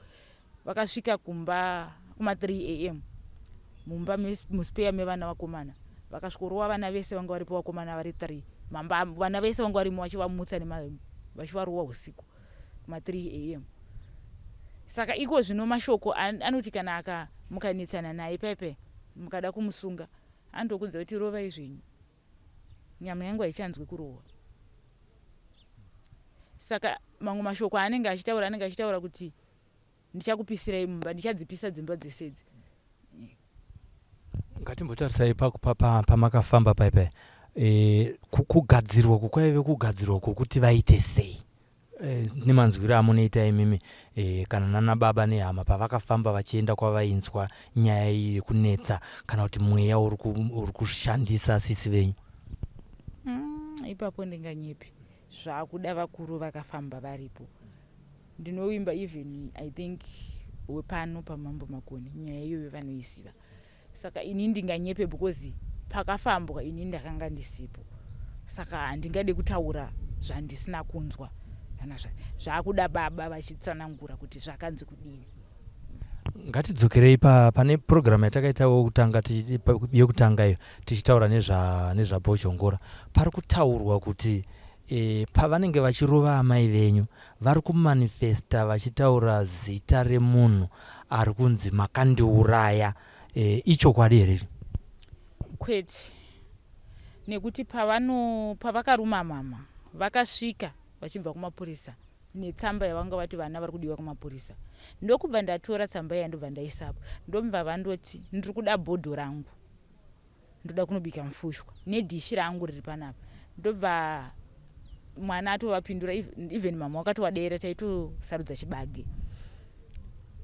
D: vakasvika kumba kuma3 am, mumba muspeya mevana vakomana, vakasvikorova vana vese vanga varipo, vakomana vari 3 mamba, vana vese vanga varimo vachivamutsa vachivarova usiku kuma3 am. Saka iko zvino mashoko anoti kana aka mukanetsana naye paipai, mukada kumusunga, anotokudza kuti rovai zvenyu, nyama yangu haichanzwi kurohwa. Saka mamwe mashoko aanenge achitaura, anenge achitaura kuti ndichakupisirai mumba, ndichadzipisa dzimba dzese idzi.
A: Ngatimbotarisai pamakafamba paipai, kugadzirwa kukwaive kugadzirwa kwokuti vaite sei, nemanzwiro amunoita imimi, kana nana baba nehama, pavakafamba vachienda kwavainzwa nyaya iyi yekunetsa kana kuti mweya uri kushandisa sisi venyu?
D: Ipapo ndinganyepi, zvakuda vakuru vakafamba varipo. Ndinovimba even, I think, wepano paMambo Makoni nyaya iyoyo vanoiziva. Saka ini ndinganyepe because pakafambwa ini ndakanga ndisipo, saka handingade kutaura zvandisina kunzwa kana zvakuda baba vachitsanangura kuti zvakanzi kudini.
A: Ngatidzokerei pane purogiramu yatakaitawo kutanga, yekutanga iyo, tichitaura nezvaBhozhongora. Pari kutaurwa kuti pavanenge vachirova amai venyu, vari kumanifesta vachitaura zita remunhu ari kunzi makandiuraya. Ichokwadi here icho?
D: Kwete, nekuti pavano pavakaruma mama, vakasvika vachibva kumapurisa netsamba yavanga vati vana vari kudiwa kumapurisa. Ndokubva ndatora tsamba iya, ndobva ndaisapo, ndobva vandoti ndiri kuda bhodho rangu, ndoda kunobika mufushwa nedhishi rangu riri panapa. Ndobva mwana atovapindura, even mama wakatovadera, taitosarudza chibage.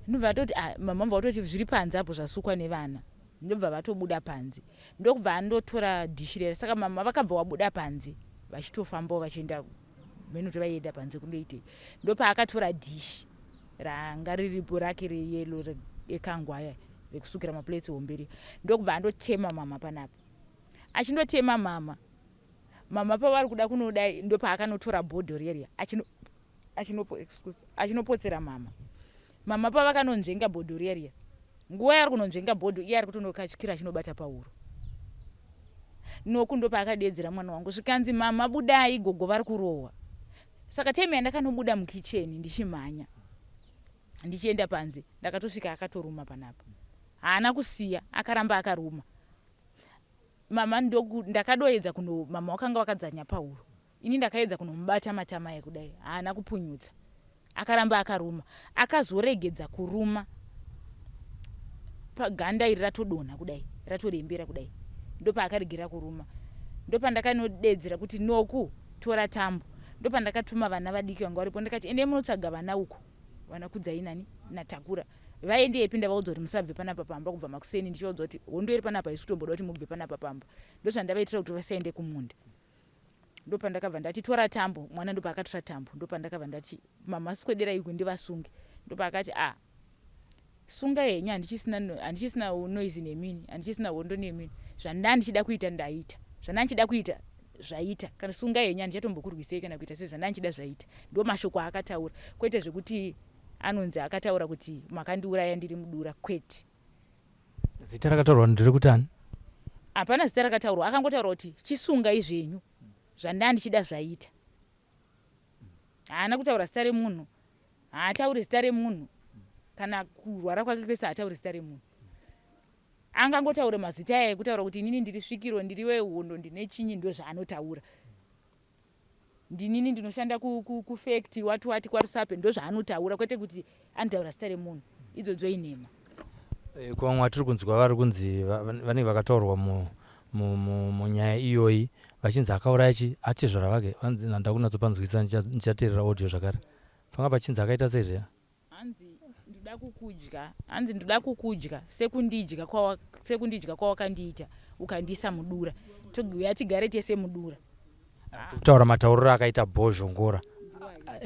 D: Ndobva atoti, ah, mama bva vatoti zviri panze apo zvasukwa nevana. Ndobva vatobuda panze, ndokubva andotora dhishi rera. Saka mama vakabva wabuda panze vachitofambawo vachienda menoti vaienda panze kundoitei. Ndopaakatora dhishi ranga riripo rake reyelo ekangwaya rekusukira maplates hombe, ndokubva andotema mama panapa. Achindotema mama, mama pavari kuda kunodai, ndopaakanotora bhodho riya, achinopotsera mama. Mama pavakanonzvenga bhodho riya riya, nguva yaari kunonzvenga bhodho iye ari kutonokatyira achinobata pauro noku. Ndopaakadeedzera mwana wangu, zvikanzi, "Mama, budai, gogo vari kurohwa." Saka time yandakanobuda mukicheni ndichimhanya ndichienda panze, ndakatosvika akatoruma panapa. Haana kusiya, akaramba akaruma mama. Ndakadoedza kuno, mama wakanga wakadzvanya pauro, ini ndakaedza kunomubata matama ekudai, haana kupunyutsa, akaramba akaruma. Akazoregedza kuruma paganda iri ratodonha kudai, ratorembera kudai, ndopaakaregera kuruma. Ndopandakanodedzera kuti, "Noku, tora tambo." Ndopandakatuma vana vadiki vanga varipo, ndikati, "Endei munotsvaga vana uko, vana Kudzai nani naTakura, vaendepi? Ndavaudza kuti musabve panapa pamba kubva makuseni, ndichivaudza kuti hondo iri panapa, haisi kutomboda kuti mubve panapa pamba." Ndozvandavaitira kuti vasaende kumunda. Ndopandakabva ndati, "Tora tambo, mwana." Ndopaakatora tambo. Ndopandakabva ndati, "Mama, swederai uku ndivasunge." Ndopaakati, "A ah, sunga henyu, handichisina noise nemini, handichisina hondo nemini. Zvanda ndichida kuita ndaita, zvanda ndichida kuita zvaita. Kana sunga henyu, handichatombokurwisei kana kuita sei, zvanda ndichida zvaita." Ndo mashoko aakataura, kwete zvekuti anonzi akataura kuti makandiuraya ndiri mudura, kwete.
A: Zita rakataurwa nderekuti ani?
D: Hapana zita rakataurwa, akangotaura kuti chisungai zvenyu, zvandaa ndichida zvaita. Haana kutaura zita remunhu, haatauri zita remunhu, kana kurwara kwake kwese haatauri zita remunhu. Angangotaure mazita aya ekutaura kuti inini ndiri svikiro, ndiri wehondo, ndine chinyi, ndozvaanotaura. Ndinini ndinoshanda kufactory wati wati kwaRusape, ndozvaanotaura, kwete kuti anotaura zita remunhu. Idzodzo inhema.
A: Kuvamwe vatiri kunzwa vari kunzi vanenge vakataurwa munyaya iyoyi vachinzi akauraya chi atezvara vake, vanzi ndakunatsopanzwisa, ndichateerera audio zvakare. Panga pachinzi akaita sei zviya?
D: Hanzi ndoda kukudya, hanzi ndoda kukudya sekundidya kwawa, sekundidya kwawakandiita ukandiisa mudura, touya tigare tese mudura.
A: Kutaura matauriro akaita Bhozhongora,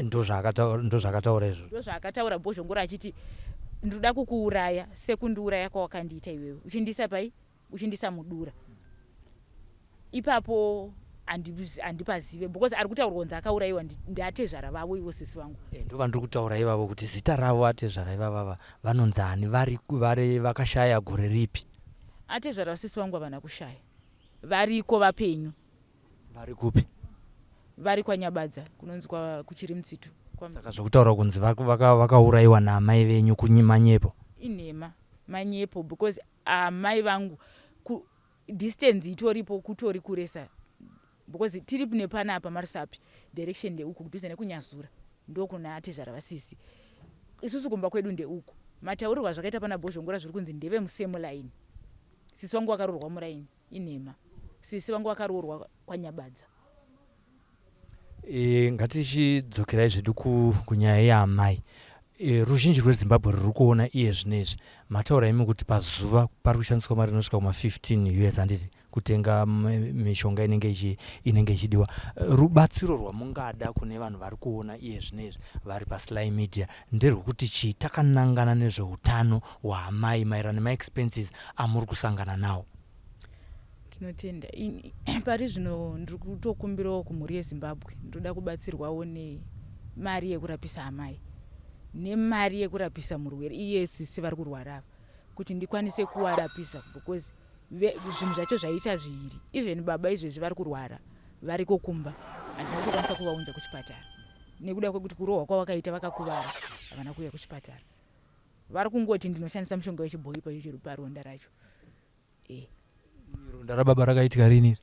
A: ndozvaakataura izvo.
D: Ndozvaakataura Bhozhongora achiti ndoda kukuuraya sekundiuraya kwawakandiita iwewe uchindiisa pai, uchindiisa mudura. Ipapo handipazive because ari kutaurwa kunzi akaurayiwa ndiatezvara vavo ivo sisi vangu.
A: Ndo vandiri kutaura ivavo kuti zita ravo atezvara ivavava vanonzi ani, vari vakashaya gore ripi?
D: Atezvara vasisi vangu havana kushaya, variko vapenyu.
A: Vari kupi?
D: Vari kwaNyabadza kunonzi kuChirimutsitu.
A: Saka zvekutaura kunzi vakaurayiwa naamai venyu manyepo?
D: Inhema, manyepo because amai vangu distance itoripo kutori kuresa because tiri nepanapa maRusapi direction ndeuku kudhuze nekuNyazura ndokuna atezvara vasisi. Isusu kumba kwedu ndeuku. Mataurirwo azvakaita pana Bhozhongora zviri kunzi ndeve musame line. Sisi vangu vakaroorwa muraini, inhema. Sisi vangu vakaroorwa kwaNyabadza.
A: Ngatichidzokerai zvedu kunyaya yaamai. Ruzhinji rweZimbabwe ruri kuona iye zvinezvi mataura imi kuti pazuva pari kushandiswa mari inosvika kuma 15 US, handiti, kutenga mishonga inenge ichidiwa. Rubatsiro rwamungada kune vanhu vari kuona iye zvinezvi vari paSly Media nderwekuti chii, takanangana nezveutano hwaamai maererano nemaexpenses amuri kusangana nawo?
D: Tinotenda. Pari zvino ndiri kutokumbirawo kumhuri yeZimbabwe, ndoda kubatsirwawo nemari yekurapisa amai nemari yekurapisa murwere iye sisi vari kurwara ava, kuti ndikwanise kuwarapisa because zvinhu zvacho zvaita zviiri. Even baba izvezvi vari kurwara variko kumba, handina kutokwanisa kuvaunza kuchipatara nekuda kwekuti kurohwa kwavakaita vakakuvara, havana kuuya kuchipatara. Vari kungoti ndinoshandisa mushonga wechibhoyi pacho paronda racho.
A: Ronda rababa rakaitika rini?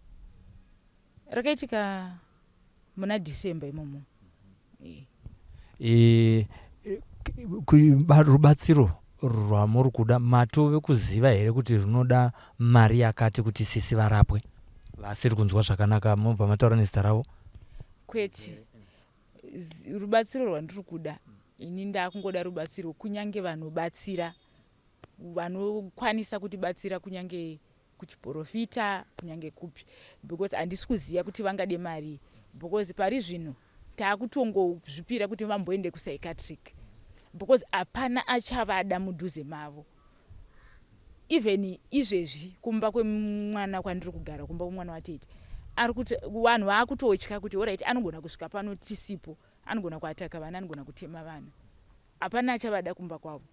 D: Rakaitika muna December imomo.
A: Rubatsiro rwamuri kuda matove kuziva here kuti runoda mari yakati kuti sisi varapwe vasiri kunzwa zvakanaka, mobva mataura nezita ravo?
D: Kwete, rubatsiro rwandiri kuda ini, ndakungoda rubatsiro kunyange vanobatsira vanokwanisa kutibatsira, kunyange kuchiprofita, kunyange kupi, because handisi kuziva kuti vangade mari, because pari zvino taakutongozvipira kuti vamboende kupsychiatric because hapana achavada mudhuze mavo. Even izvezvi kumba kwemwana kwandiri kugara, kumba kwemwana watete, ari kuti vanhu vaakutotya kuti alright, anogona kusvika pano tisipo, anogona kuataka vana, anogona kutema vana. Hapana achavada kumba kwavo.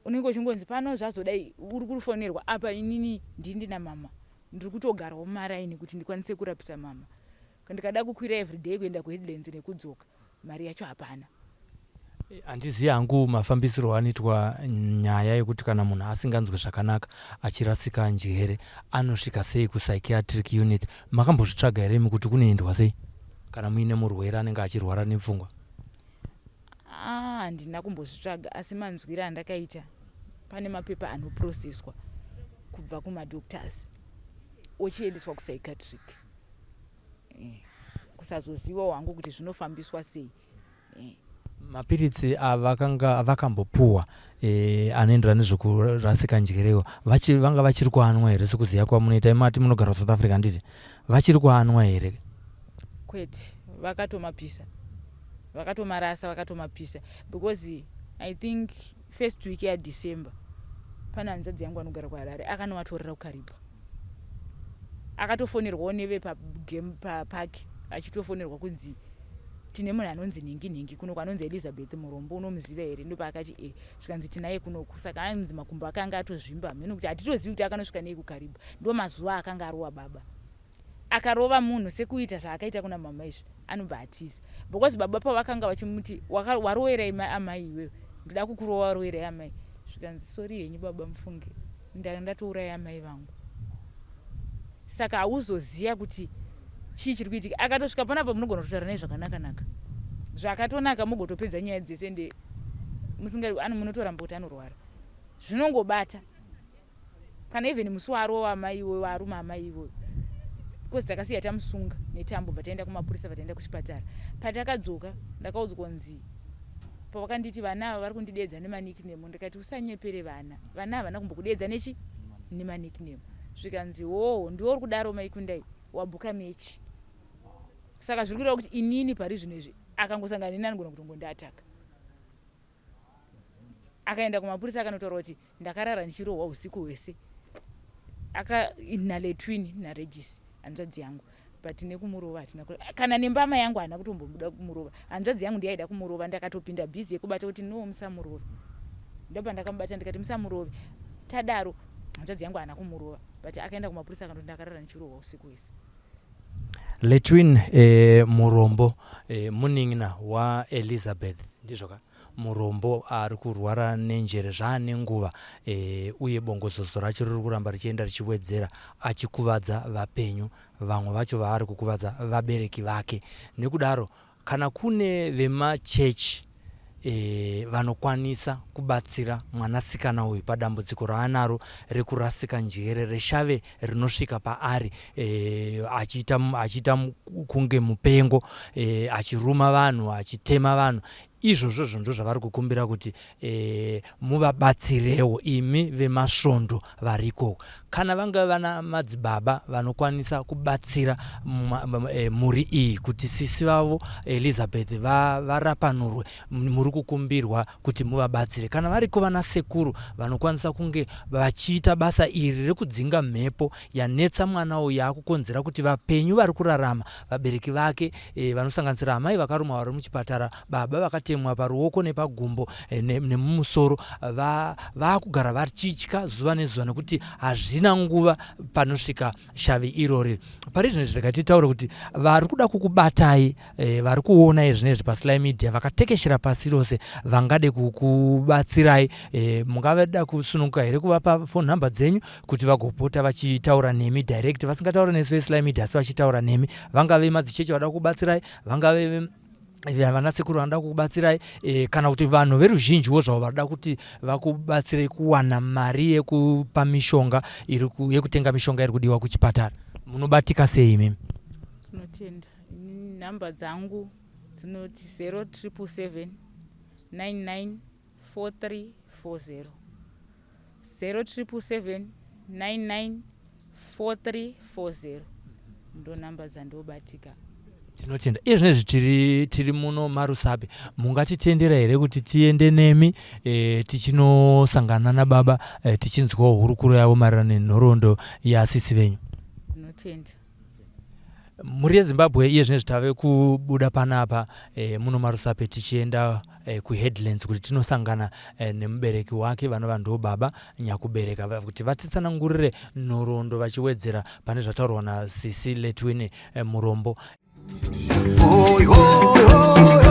D: Unenge uchingonzi pano zvazodai, uri kufonerwa apa. Inini ndina mama, ndiri kutogarawo mumaraini kuti ndikwanise kurapisa mama. Ndikada kukwira everyday kuenda kuHeadlands nekudzoka, mari yacho hapana.
A: Handizivi hangu mafambisirwo anoitwa nyaya yekuti kana munhu asinganzwi zvakanaka achirasika njere anosvika sei kupsychiatric unit. Makambozvitsvaga here imi kuti kunoendwa sei kana muine murwere anenge achirwara nepfungwa?
D: Ah, handina kumbozvitsvaga, asi manzwiro andakaita pane mapepa anoprocesswa kubva kumadoctors ochiendeswa kupsychiatric. Kusazozivawo hangu kuti zvinofambiswa sei.
A: Mapiritsi avakanga vakambopuhwa anoenderana nezvekurasika njerewo vanga vachiri kuanwa here, sekuziva kwamunoita? Imati munogara kuSouth Africa, handiti? Vachiri kuanwa here?
D: Kwete, vakatomapisa, vakatomarasa, vakatomapisa, because I think first week yaDecember pane hanzvadzi yangu anogara kuHarare akanovatorera kuKariba. Akatofonerwawo nevepagame papark, achitofonerwa kunzi tine munhu anonzi nhingi nhingi kunoku, anonzi Elizabeth Murombo, unomuziva here? Ndopaakati e, zvikanzi tinaye kunoku. Saka anzi makumbo akanga atozvimba, hameno kuti hatitozivi kuti akanosvika nei kuKariba. Ndo mazuva akanga arowa baba, akarova munhu sekuita zvaakaita kuna mama izvi, anobva atiza, because baba pavakanga vachimuti, "Warowerai amai iwewe, ndoda kukurova, warowerai amai," zvikanzi, "Sorry henyu baba, mufunge." Ndanga ndatouraya amai vangu. Saka hauzoziya kuti chii chiri kuitika. Akatosvika panapa munogona kutotaura naye zvakanaka-naka. Zvakatonaka mugotopedza nyaya dzese ende musinga ano munotoramba kuti anorwara. Zvinongobata. Kana even musi waarova amai iwoyo waaruma amai ivoyo. Because takasiya tamusunga netambo bva taenda kumapurisa bva taenda kuchipatara. Patakadzoka ndakaudzwa kunzi pavakanditi vana ava vari kundideedza nemanickname ndikati usanyepere vana vana havana kumbokudeedza nechi nemanickname zvikanzi hoo ndiwe uri kudaro maikundai wabhuka mechi saka zviri kureva kuti inini pari zvino izvi akangosangana neni anogona kutongondiataka akaenda kumapurisa akanotaura kuti ndakarara ndichirohwa usiku hwese aka naletwin naregis hanzvadzi yangu but nekumurova hatina kana nembama yangu haana kutomboda kumurova hanzvadzi yangu ndiye aida kumurova ndakatopinda busy yekubata kuti no musamurove ndopa ndakamubata ndikati musamurove tadaro hanzvadzi yangu haana kumurova but akaenda kumapurisa akandoti ndakarara ndichirohwa usiku hwese
A: Letwin Murombo munin'ina waElizabeth ndizvo ka? Murombo ari kurwara nenjere zvaane nguva uye bongozozo racho riri kuramba richienda richiwedzera achikuvadza vapenyu, vamwe vacho vaari kukuvadza vabereki vake. Nekudaro Kana kune vemachechi vanokwanisa kubatsira mwanasikana uyu padambudziko raanaro rekurasika njere reshave rinosvika paari achiita achiita kunge mupengo achiruma vanhu achitema vanhu izvozvozvo ndozvavari kukumbira kuti e, muvabatsirewo imi vemasvondo variko kana vangave vana madzibaba vanokwanisa kubatsira e, mhuri iyi kuti sisi vavo Elizabeth varapanurwe muri kukumbirwa kuti muvabatsire kana variko vana sekuru vanokwanisa kunge vachiita basa iri rekudzinga mhepo yanetsa mwana uyu yakukonzera kuti vapenyu vari kurarama vabereki vake e, vanosanganisira amai vakarumwa vari muchipatara Baba vakatemwa paruoko nepagumbo nemumusoro vaakugara vachitya zuva nezuva nekuti hazvina nguva panosvika shavi irori. Pari zvino izvi rega titaure kuti vari kuda kukubatai eh, vari kuonai zvino izvi paSly Media vakatekeshera pasi rose vangade kukubatsirai eh, mungavada kusununguka here kuvapa phone number dzenyu kuti vagopota vachitaura nemi direct vasingataura nesu veSly Media asi vachitaura nemi vangave madzicheche vada kukubatsirai vangave vana sekuru vanoda kukubatsirai e, kana kuti vanhu veruzhinjiwo zvavo varikuda kuti vakubatsirei kuwana mari yekupa mishonga yekutenga mishonga iri kudiwa kuchipatara munobatika sei imimi?
D: Tinotenda. Nhamba dzangu dzinoti 0777 99 4340 0777 99 4340 ndo number dzandobatika.
A: Tinotenda. Iye zvinezvi tiri, tiri muno maRusape, mungatitendera here kuti tiende nemi e, tichinosangana nababa e, tichinzwawo hurukuro yavo maererano nenhoroondo yasisi venyu?
D: Tinotenda.
A: Mhuri yeZimbabwe iye zvinezvi tave kubuda panapa e, muno maRusape tichienda e, kuHeadlands kuti tinosangana e, nemubereki wake vanova ndo baba nyakubereka kuti vatitsanangurire nhoroondo vachiwedzera pane zvataurwa nasisi Letwin e, Murombo. Oi, oi, oi.